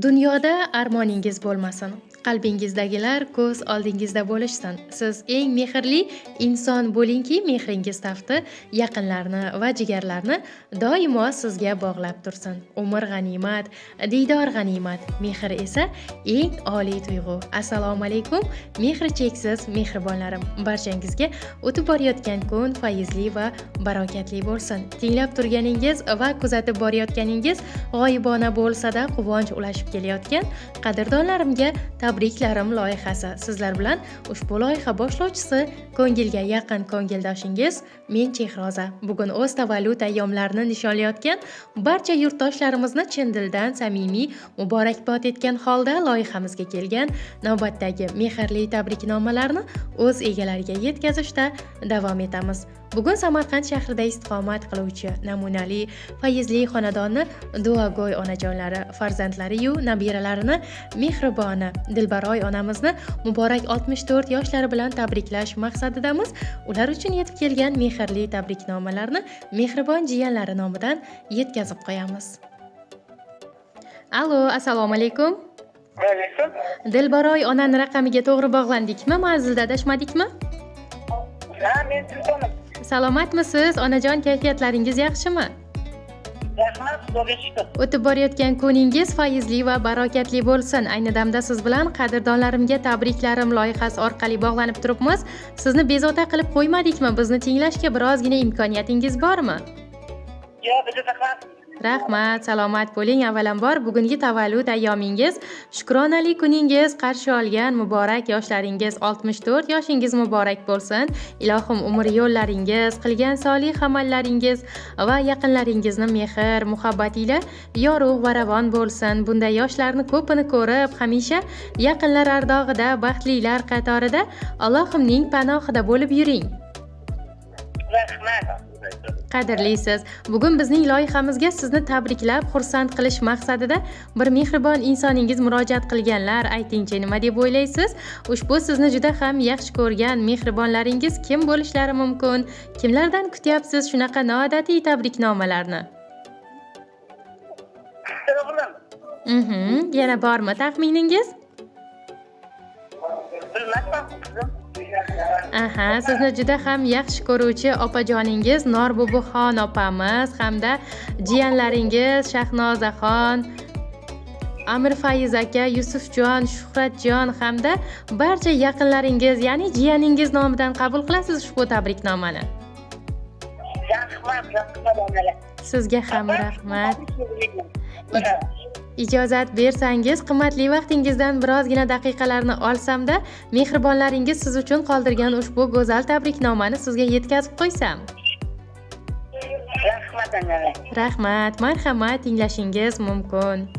Dunyoda armoningiz bo'lmasin. Qalbingizdagilar ko'z oldingizda bo'lishsin. Siz eng mehrli inson bo'lingki, mehringiz tafti yaqinlarni va jigarlarni doimo sizga bog'lab tursin. Umr g'animat, diydor g'animat, mehr esa eng oliy tuyg'u. Assalomu alaykum, mehri cheksiz mehribonlarim. Barchangizga o'tib borayotgan kun fayzli va barokatli bo'lsin. Tinglab turganingiz va kuzatib borayotganingiz g'oyibona bo'lsa-da quvonch ulashib kelayotgan qadrdonlarimga tabriklarim loyihasi. Sizlar bilan ushbu loyiha boshlovchisi, ko'ngilga yaqin ko'ngildoshingiz men Chehroza. Bugun o'z tavallud ayyomlarini nishonlayotgan barcha yurtdoshlarimizni chin dildan samimiy muborakbod etgan holda loyihamizga kelgan navbatdagi mehrli tabriknomalarni o'z egalariga yetkazishda davom etamiz. Bugun Samarqand shahrida istiqomat qiluvchi namunali, fayzli xonadonni duogo'y onajonlari, farzandlari-yu nabiralarini mehribona Dilbaroy onamizni muborak 64 yoshlari bilan tabriklash maqsadidamiz. Ular uchun yetib kelgan mehrli tabriknomalarni mehribon jiyanlari nomidan yetkazib qo'yamiz. Allo, assalomu alaykum. Alaykum. Dilbaroy onani raqamiga to'g'ri bog'landikmi? Manzilda adashmadikmi? Ha, men Sultonim. Salomatmisiz, onajon, kayfiyatlaringiz yaxshimi? Rahmat, Xudoga shukur. O'tib borayotgan kuningiz fayzli va barokatli bo'lsin. Ayni damda siz bilan qadrdonlarimga tabriklarim loyihasi orqali bog'lanib turibmiz. Sizni bezovta qilib qo'ymadikmi? Bizni tinglashga birozgina imkoniyatingiz bormi? Yo'q, bezovta qilmadim. Rahmat, salomat bo'ling. Avvalambor bugungi tavallud ayyomingiz, shukronali kuningiz, qarshi olgan muborak yoshlaringiz, 64 yoshingiz muborak bo'lsin. Ilohim umr yo'llaringiz, qilgan solih amallaringiz va yaqinlaringizni mehr, muhabbati ila yorug' va ravon bo'lsin. Bunday yoshlarni ko'pini ko'rib, hamisha yaqinlar ardog'ida, baxtlilar qatorida Allohimning panohida bo'lib yuring. Rahmat. Qadrlisiz. Bugun bizning loyihamizga sizni tabriklab, xursand qilish maqsadida bir mehribon insoningiz murojaat qilganlar. Aytingchi, nima deb o'ylaysiz? Ushbu sizni juda ham yaxshi ko'rgan mehribonlaringiz kim bo'lishlari mumkin? Kimlardan kutyapsiz shunaqa noodatiy tabriknomalarni? O'g'lim. Yana bormi taxminingiz? Bilmasam, qizim. Aha, sizni juda ham yaxshi ko'ruvchi opajoningiz Norbubuxon opamiz hamda jiyanlaringiz Shahnozaxon, Amir Faiz aka, Yusufjon, Shuhratjon hamda barcha yaqinlaringiz, ya'ni jiyaningiz nomidan qabul qilasiz ushbu tabriknomani. Rahmat, rahmat onalar. Sizga ham rahmat. Ijozat bersangiz, qimmatli vaqtingizdan birozgina daqiqalarni olsamda, mehribonlaringiz siz uchun qoldirgan ushbu go'zal tabriknomani sizga yetkazib qo'ysam. Rahmat onalar. Rahmat, marhamat, tinglashingiz mumkin.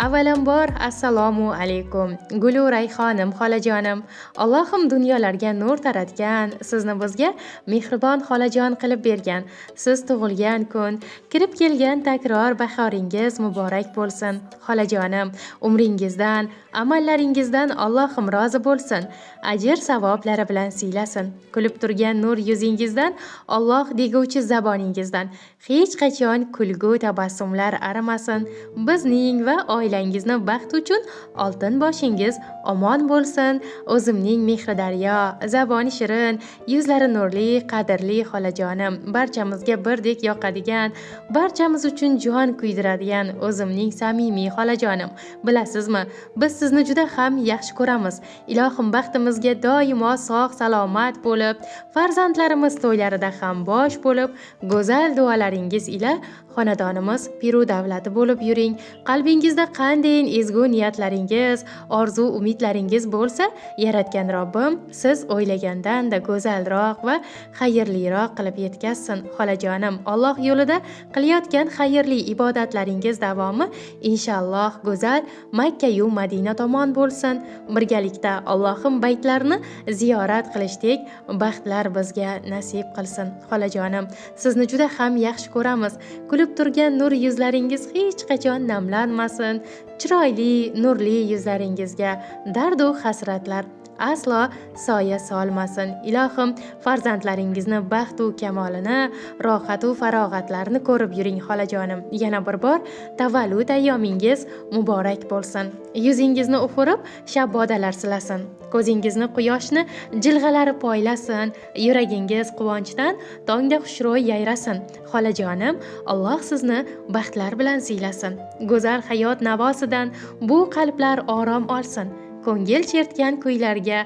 Avvalambor assalomu alaykum. Gulu Rayhonim, xolajonim. Allohim dunyolarga nur taratgan, sizni bizga mehribon xolajon qilib bergan. Siz tug'ilgan kun, kirib kelgan takror bahoringiz muborak bo'lsin. Xolajonim, umringizdan, amallaringizdan Allohim rozi bo'lsin. Ajr savoblari bilan siylasin. Kulib turgan nur yuzingizdan, Alloh deguvchi zaboningizdan hech qachon kulgu tabassumlar arimasin. Bizning va oilangizni baxt uchun oltin boshingiz omon bo'lsin. O'zimning mehri daryo, zaboni shirin, yuzlari nurli, qadrli xolajonim, barchamizga birdek yoqadigan, barchamiz uchun jon kuydiradigan o'zimning samimiy xolajonim. Bilasizmi, biz sizni juda ham yaxshi ko'ramiz. Ilohim baxtimizga doimo sog' salomat bo'lib, farzandlarimiz to'ylarida ham bosh bo'lib, go'zal duolaringiz ila xonadonimiz piru davlati bo'lib yuring. Qalbingizda qanday ezgu niyatlaringiz, orzu umidlaringiz bo'lsa, yaratgan Robbim siz o'ylagandan-da go'zalroq va xayrliroq qilib yetkazsin. Xolajonim, Alloh yo'lida qilayotgan xayrli ibodatlaringiz davomi inshaalloh go'zal Makka yu Madina tomon bo'lsin. Birgalikda Allohim baytlarini ziyorat qilishdek baxtlar bizga nasib qilsin. Xolajonim, sizni juda ham yaxshi ko'ramiz. Kulib turgan nur yuzlaringiz hech qachon namlanmasin. Chiroyli, nurli yuzlaringizga dardu hasratlar aslo soya solmasin. Ilohim, farzandlaringizni baxtu kamolini, rohatu farog'atlarini ko'rib yuring xolajonim. Yana bir bor tavallud ayyomingiz muborak bo'lsin. Yuzingizni ufurib shabbodalar silasin. Ko'zingizni quyoshni jilg'alari poylasin. Yuragingiz quvonchdan tongda xushro'y yayrasin. Xolajonim, Alloh sizni baxtlar bilan siylasin. Go'zal hayot navosidan bu qalblar orom olsin. Ko'ngil chertgan kuylarga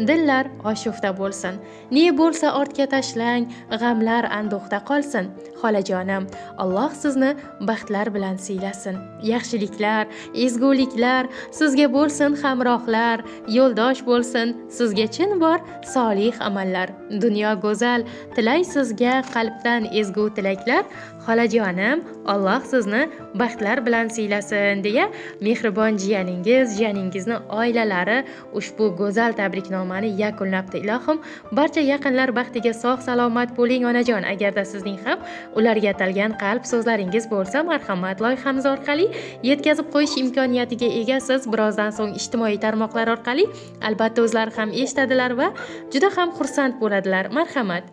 dillar oshufta bo'lsin. Ne bo'lsa ortga tashlang, g'amlar anduhda qolsin. Xolajonim, Alloh sizni baxtlar bilan siylasin. Yaxshiliklar, ezguliklar sizga bo'lsin hamrohlar, yo'ldosh bo'lsin sizga chin bor solih amallar. Dunyo go'zal, tilay sizga qalbdan ezgu tilaklar. Xolajonim, Alloh sizni baxtlar bilan siylasin deya mehribon jiyaningiz, jiyaningizni oilalari ushbu go'zal tabriknomani yakunlabdi. Ilohim, barcha yaqinlar baxtiga sog' salomat bo'ling onajon. Agarda sizning ham ularga atalgan qalb so'zlaringiz bo'lsa, marhamat, loyihamiz orqali yetkazib qo'yish imkoniyatiga egasiz. Birozdan so'ng ijtimoiy tarmoqlar orqali albatta o'zlari ham eshitadilar va juda ham xursand bo'ladilar. Marhamat.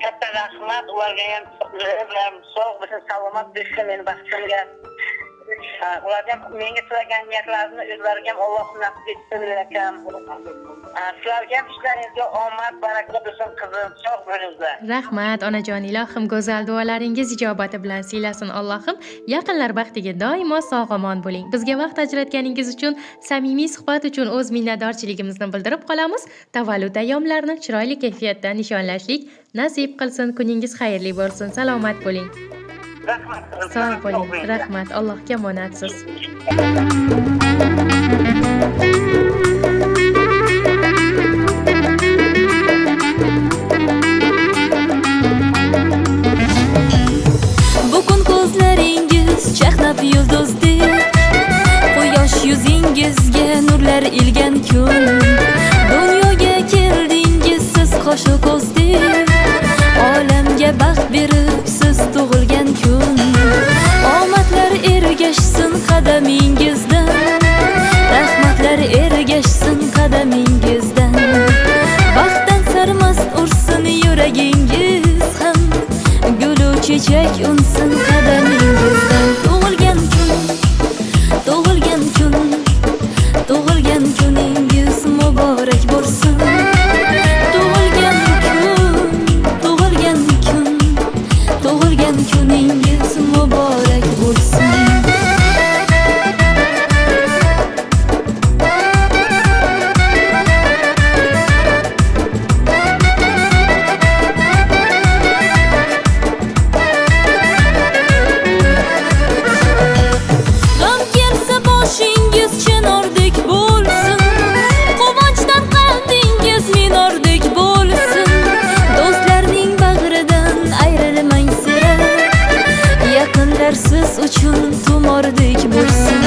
Katta rahmat, ularga ham sog' bo'lsin, salomat bo'lsin meni baxtimga. Ularga ham menga tilagan niyatlarini o'zlariga ham Alloh nasib etsin akam. Sizlarga ham ishlaringizga omad, baraka bo'lsin qizim, sog' bo'linglar. Rahmat onajon, ilohim go'zal duolaringiz ijobati bilan siylasin Allohim. Yaqinlar baxtiga doimo sog' omon bo'ling. Bizga vaqt ajratganingiz uchun, samimiy suhbat uchun o'z minnatdorchiligimizni bildirib qolamiz. Tavallud ayyomlarini chiroyli kayfiyatda nishonlashlik nasib qilsin. Kuningiz xayrli bo'lsin. Salomat bo'ling. Rahmat. Sog' bo'ling. Rahmat. Allohga omonatsiz. Bugun ko'zlaringiz chaqnab yulduzdek, quyosh yuzingizga nurlar ilgan kun. Dunyoga keldingiz siz qoshu ko'zdek, olamga baxt berib siz tug'ilgan kun. Omadlar ergashsin qadamingizdan, rahmatlar ergashsin qadamingizdan. Baxtdan sarmast ursin yuragingiz ham, gulu chechak unsin qadamingizdan. Tug'ilgan kun, tug'ilgan kun, tug'ilgan kuningiz muborak bo'lsin. Tug'ilgan kun, tug'ilgan kun, tug'ilgan kuningiz muborak bo'lsin. G'am kelsa boshingiz chinordek bo'lsin, quvonchdan qalbingiz minordek bo'lsin. Do'stlarning bag'ridan ayrilmang sira, yaqinlar siz uchun tumordek bo'lsin.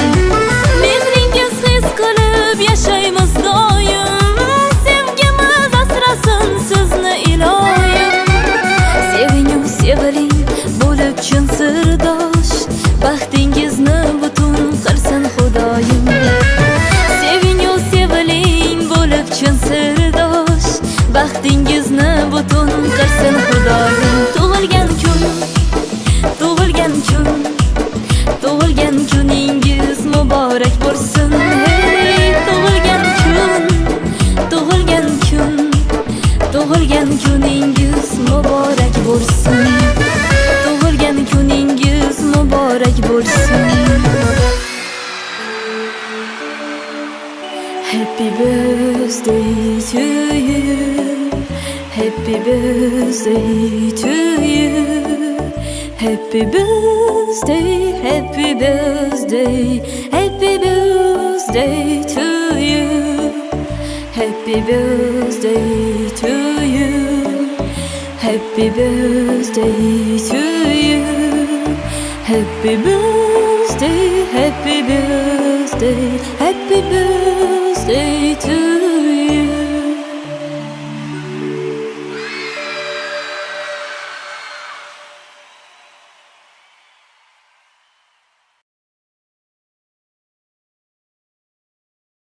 Mehringiz his qilib yashaymiz doim, sevgimiz asrasin sizni iloyim. Sevingu seviling bo'lib chin sirdosh, baxtingizni butun qilsin Xudoyim. Sevingu seviling bo'lib chin sirdosh, baxtingizni butun qilsin Xudoyim. Tug'ilgan kun, tug'ilgan kun, tug'ilgan kuningiz muborak bo'lsin. Hey, tug'ilgan kun, tug'ilgan kun, tug'ilgan kuningiz muborak bo'lsin. Tug'ilgan kuningiz muborak bo'lsin. Happy birthday to you. Happy birthday to you. Happy birthday, happy birthday, happy birthday to you. Happy birthday to you. Happy birthday to you. Happy birthday, happy birthday, happy birthday.